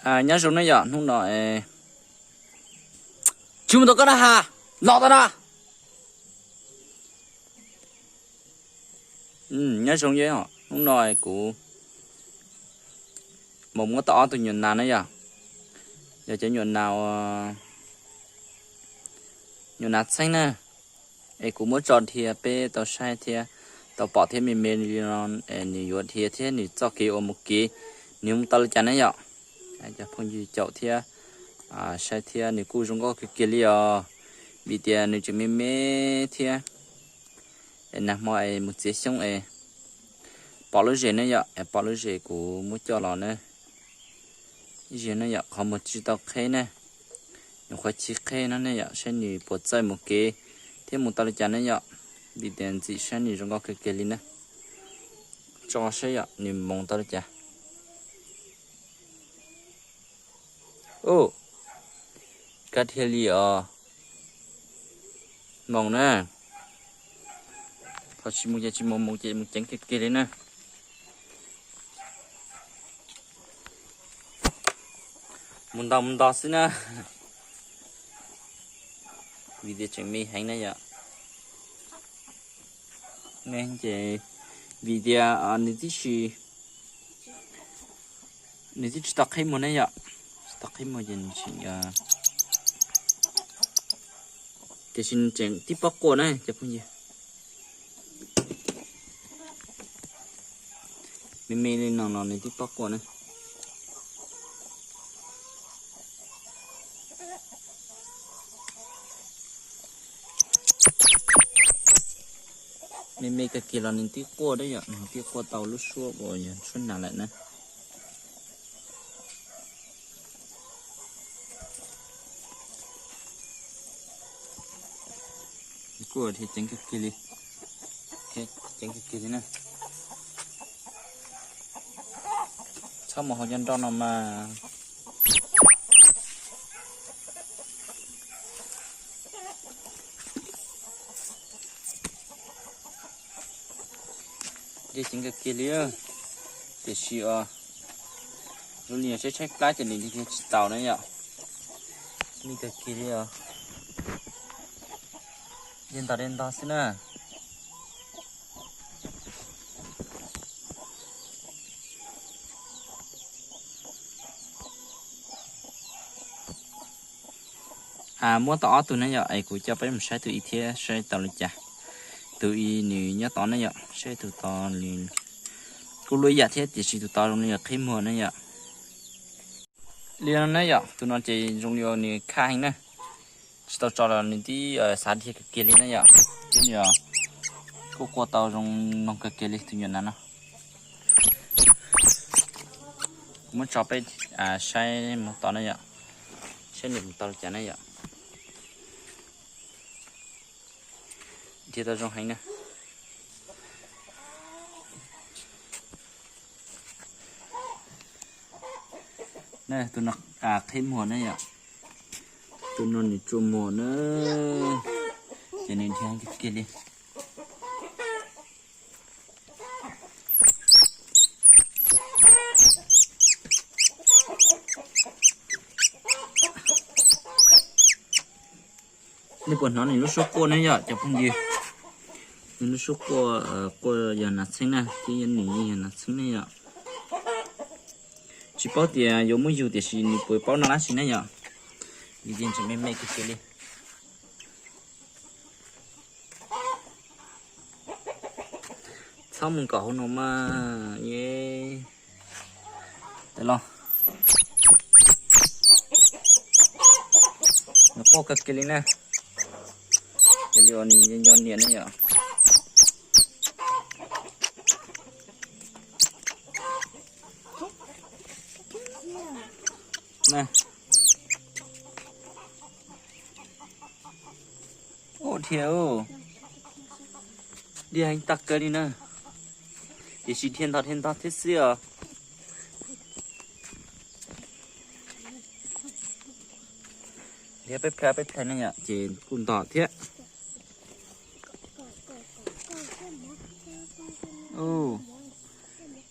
Nyob zoo ne yom, hnub no tsis mus tau koj na ha, los tau na. Nyob zoo, hnub no kuv mus muab tau ob tug nyuam nas na yom, yog cov nyuam nas, nyuam nas txheeb na. Es kuv muab tso dhia peb tau saib thiab tau pom thiab me me li no, nws yuav dhia thiab nws txoj kev uas mus kev, nws mus tau li cas na yom. Cov phooj ywg caum thiab saib thiab nws kuj zoo nkauj kawg kiag li os, vim tias nws tseem me me thiab. Es nag hmo es mus txiav xyoob es pom lub zes ne yom, es pom lub zes kuv muab coj los na. Ib zig ne yom, qhov muag tsis tau qheb na, nyuam qhuav chim qheb no ne yom, saib nws puas txawj mus kev thiab mus tau li cas ne yom. Vim tias ntxim saib nws zoo nkauj kawg kiag li na. Tso saib yom, nws mus tau li cas. Ub, kab dhia li os. Mus na. Thaum tsis mus ces tsis mus, mus ces mus ceev kiag kiag li na. Mus nto mus nto xwb na, vim tias tseem me heev na yom. Ces vim tias nws tib si, nws twb tsis tau qheb muag na yom, tsis tau qheb muag ces nws tseem, tiam sis nws tseem tib pob quaj na cov phooj ywg. Me me li no los nws tib pob quaj na. Me me kawg kiag los nws tib quaj da yom, nws tib quaj tau lub suab uas yog suab nas lawm na. Kuj thiaj ceev kawg kiag li, ceev kawg kiag li na. Txhob mus hauv cov nroj no mas. Dhia ceev kawg kiag li, tiam sis os, zoo li yog tshaib tshaib plab ces nws dhia tsis taus na yom. Me kawg kiag li os. Dhia ntog dhia ntog xwb na. Muab tau ob tug na yom, es kuv coj peb mus saib tus ib thiab saib tau li cas. Tus ib nws nyob tod na yom, saib tus tod nws kuj luaj yam thiab tiam sis tus tod zoo li yog qhib muag na yom. Li no na yom, tus no ces zoo li nws khaj heev na, tsis tau tso los nws twb xav dhia kawg kiag li na yom, thiab nws kuj qua tau zoo mloog kawg kiag li tus nyuam nas no. Kuv muab tso peb saib mus tod na yom, saib nws mus tau li cas na yom. Dhia tau zoo heev na. Tus no qhib muag na yom, tus no nws tsuas muag na, ces nws dhia kiag kiag li. Nej puas hnov nws lub suab quaj ne yom cov phooj ywg? Nws lub suab quaj, quaj yog nas txheeb na, thiab nws yeej yog nas txheeb ne yom. Tsis paub tias yuav muab yug tiam sis nws puas paub noj dab tsi ne yom. Vim tias tseem me me kiag kiag li. Txhob mus kom hauv no mas, e, los, nws quaj kawg kiag li na. Ces li uas nws nco niam ne yom. Ua dhia, dhia heev tag kawg li na. Tiam sis dhia ntog dhia ntog thiab xwb os. Dhia peb plhaw peb plhaw ne yom, ces kuj ntog thiab.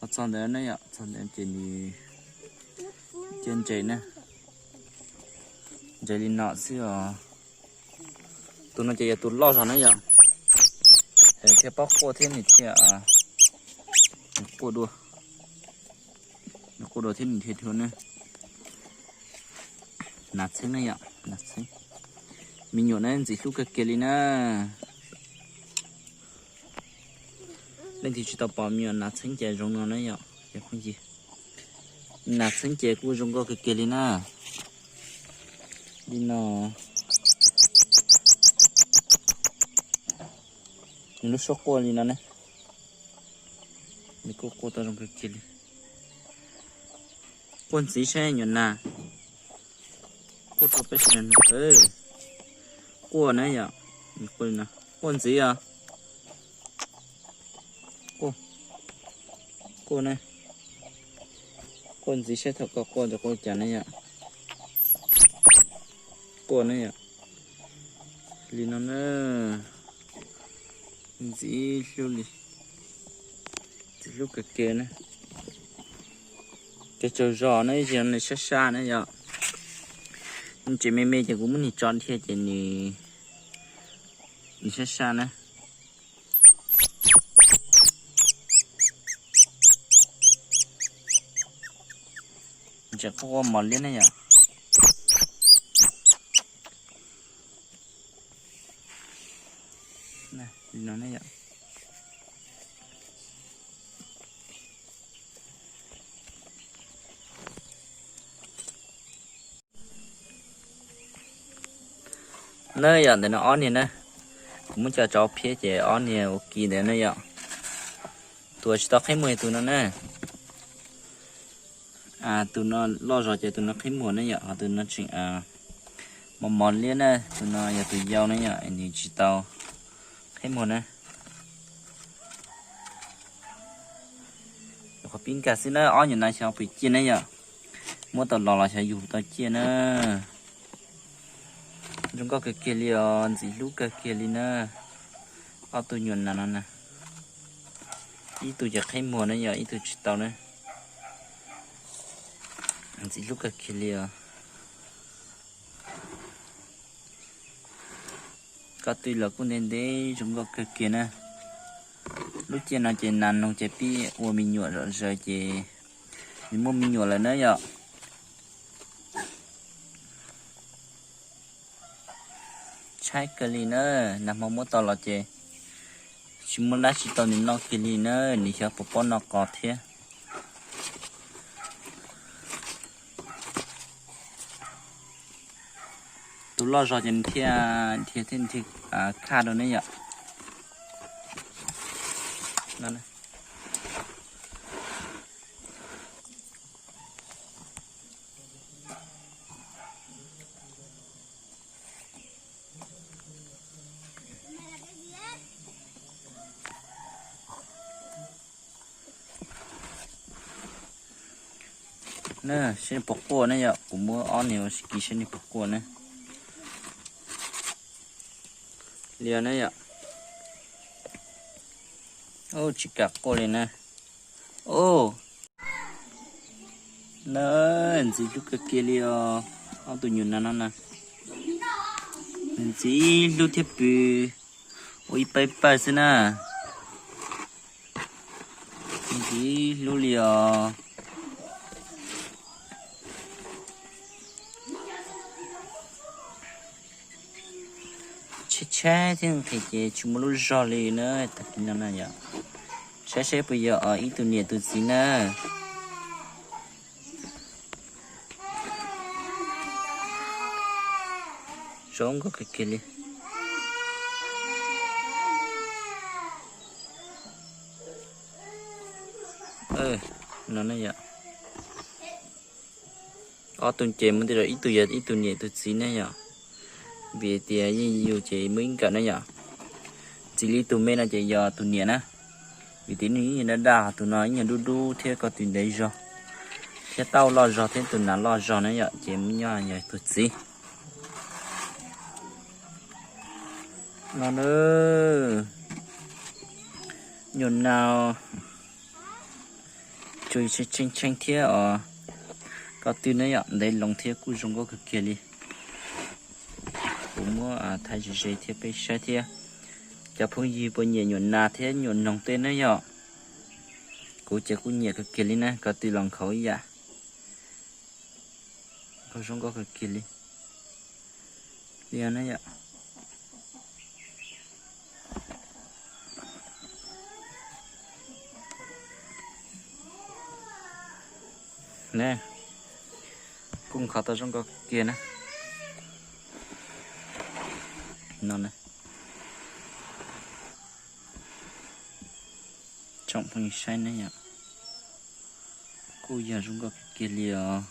Los txog ntawd ne yom, txog ntawd ces nws Cia ntses na, ntses li no xwb os. Tus no ces yog tus loj zog na yom. Thiaj paub quaj thiab nws thiaj quaj dua, nws quaj dua thiab nws thiaj dhua na. Nas txheeb na yom, nas txheeb. Me nyuam na ntxim hlub kawg kiag li na. Leej twg tsis tau pom me nyuam nas txheeb ces zoo no na yom. Nas txheeb ces kuj zoo nkauj kawg kiag li na. Li no, nws lub suab quaj li no ne. Nws kuj quaj tau zoo kawg kiag li. Quaj ntxiv saib nyuam nas. Quaj rau peb sawv daws, quaj na yom. Quaj ntxiv os. Quaj, quaj na. Quaj ntxiv saib thaum koj quaj ntawd quaj cas na yom. Quaj na yom. Li no na. Ntxim hlub li, ntxim hlub kawg kiag na. Cov tsaug zog na, ib zaug nws sab sab na yom. Nws tseem me me ces kuv muab nws tso dhia ces nws sab sab na. Tseem quaj mos liab ne yom. Na yom, ntawm no ob niag na, kuv muab coj tso phiab ces ob niag ua ke ntawd na yom. Tus tsis tau qhib muag tus no na. Tus no loj zog ces tus no qhib muag na yom, ho tus no tseem mos mos liab na, tus no yog tus yau na yom, nws tsis tau qhib muag na. Qhov pib nkag xwb na, ob nyuam nas xyov pem ciaj na yom, muab tau los los xyov yug tau ciaj na. Zoo nkauj kawg kiag li os, ntxim hlub kawg kiag li na. Ob tug nyuam nas no na, ib tug ces qhib muag na yom, ib tug tsis tau na. Ntxim hlub kawg kiag li os. Koj twb los kuj ntev ntev zoo nkauj kawg kiag na. Lub caij no ces nas noog ces pib ua me nyuam zom zaws ces nws muaj me nyuam lawm na yom. Tshaib kawg li na, nag hmo muab tau los ces tsis muaj dab tsi tau nws noj kiag li na, nws xyov puas paub noj qos thiab. Tus loj zog ces nws thiaj dhia thiaj khaj rau ne yom. Na, saib nws puas quaj na yom, kuv muab ob niag ua si saib nws puas quaj na. Liam na yom. Tsis kam quaj li na. Na, ntxim hlub kawg kiag li os, ob tug nyuam nas no na. Ntxim hlub thiab pw, ua ib pawg pawg xwb na. Ntxim hlub li os. Tshaib tshaib thiab nqhis ces tsis muaj lub zog li na, tag kis no na yom. Saib saib puas yog ib tug niam tus txiv na. Zoo nkauj kawg kiag li. No ne yom. Ob tug ces muaj tej zaum ib tug yog ib tug niam tus txiv ne yom. Vim tias yeej yug ces muaj ib nkawm ne yom. Txiv li tus me no ces yog tus niam na. Vim tias nws ib nyuag daj daj, tus no ib nyuag dub dub thiab ko tw ntev zog, thiab taub loj zog thiab tus nas loj zog na yom, ces muab nyob yog tus txiv. No na, nyuam nas tsuas tshee tshee thiab os. Ko tw ne yom, ntev loo thiab kuj zoo nkauj kawg kiag li. Kuv muab thaij ze ze thiab peb saib thiab. Cov phooj ywg puas nyiam nyuam nas thiab nyuam noog tej ne yom? Kuv ces kuj nyiam kawg kiag li na, ko tw los nkhaus ib yam. Zoo nkauj kawg kiag li. Li ne yom. Ne, kuj nkhaus tau zoo nkauj kiag na. No, tsoom phooj ywg saib ne yom, kuj yog zoo nkauj kiag li os.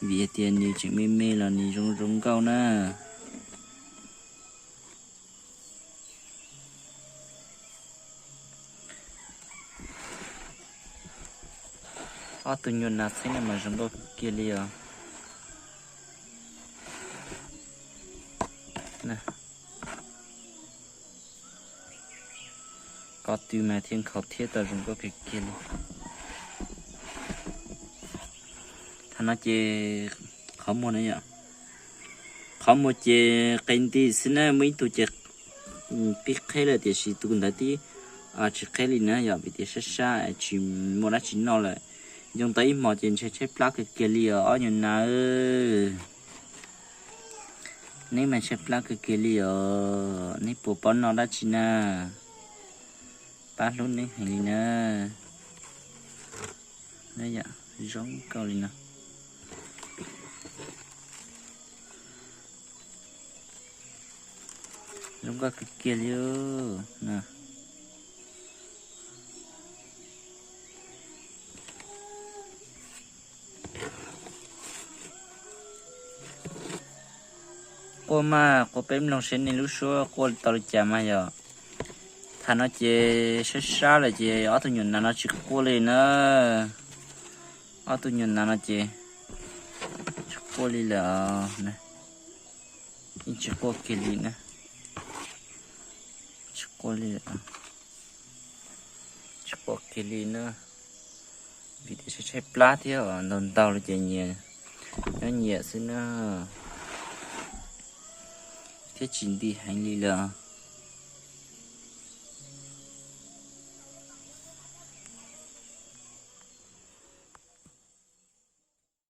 Vim hais tias nws tseem me me los nws zoo zoo nkauj na. Ob tug nyuam nas txheeb no mas zoo nkauj kiag li os. Ko tw mas thiaj nkhaus thiab tau zoo nkauj kiag kiag li. Thaum no ces qhov muag na yom, qhov muag ces qe nti xwb na, muaj ib tug ces pib qheb lawm tiam sis tus ntawd twb tsis qheb li na yom, vim tias sab sab tsis muaj dab tsi noj lawm. Yoo tau ib hmos ces ntshai tshaib plab kawg kiag li os ob nyuam nas. Neb mas tshaib plab kawg kiag li os, neb puas paub noj dab tsi na? Pab hlub neb heev li na. Zoo nkauj li no. Zoo nkauj kawg kiag li. Quaj mas quaj peb mloog seb nej lub suab quaj tau li cas mas yom. Thaum no ces sab sab lawm ces ob tug nyuam nas no tsis quaj li na. Ob tug nyuam nas no ces tsis quaj li lawm. Yeej tsis quaj kiag li na. Tsis quaj li, tsis quaj kiag li na. Vim tias tshaib tshaib plab thiab os, ntaug ntaug li ces nyiam, nyob nyiam xwb na. Thiab tsis nti heev li lawm.